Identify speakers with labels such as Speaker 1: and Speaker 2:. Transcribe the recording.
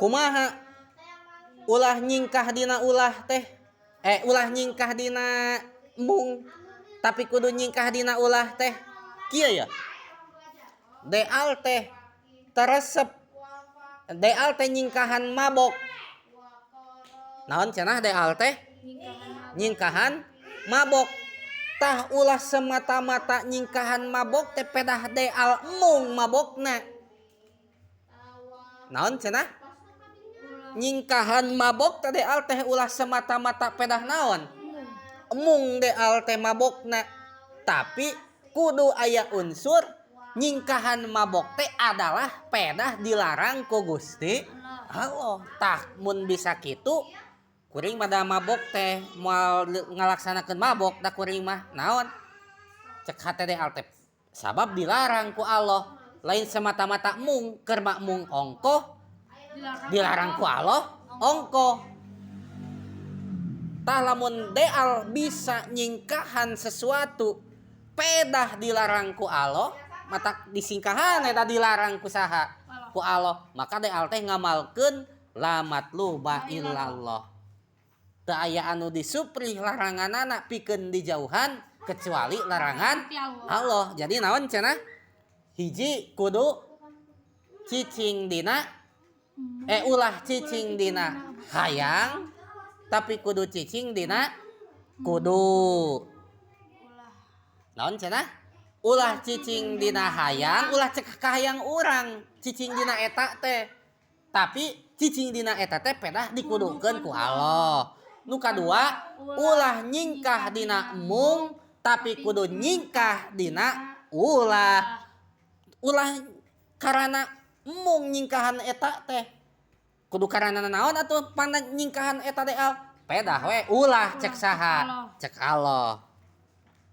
Speaker 1: Kumaha ulah nyingkah dina ulah teh, ulah nyingkah dina embung tapi kudu nyingkah dina ulah teh? Kieu ya, deal teh teresep, deal teh nyingkahan mabok. Naon cenah? Deal teh nyingkahan mabok. Tah, ulah semata-mata nyingkahan mabok teh pedah deal embung mabokna. Naon cenah? Nyingkahan mabok teh deal teh ulah semata-mata pedah naon? Embung deal teh mabokna, tapi kudu aya unsur nyingkahan mabok teh adalah pedah dilarang ku Gusti Allah. Tah, mun bisa kitu kuring pada mabok teh moal ngalaksanakeun mabok da kuring mah. Naon cek hate deal teh? Sabab dilarang ku Allah. Lain semata-mata mung keur makmung ongkoh, dilarang ku Allah ongkoh. Tah, lamun deal bisa nyingkahan sesuatu pedah dilarang ku Allah, mata disingkahan eta dilarang ku saha? Ku Allah. Maka deal teh ngamalkeun la matluba illallah, teu aya anu disuprih laranganana pikeun dijauhan kecuali larangan Allah. Jadi naon cenah? Hiji, kudu cicing dina, ulah cicing dina hayang tapi kudu cicing dina kudu. Naon cenah? Ulah cicing dina hayang, ulah cek kahayang urang cicing dina eta teh, tapi cicing dina eta teh pedah dikudukeun ku Allah. Nu kadua, ulah nyingkah dina embung tapi kudu nyingkah dina ulah. Ulah karena embung nyingkahan eta teh, kudu karena naon atuh pana nyingkahan eta teh? Al pedah we ulah cek saha? Cek Allah.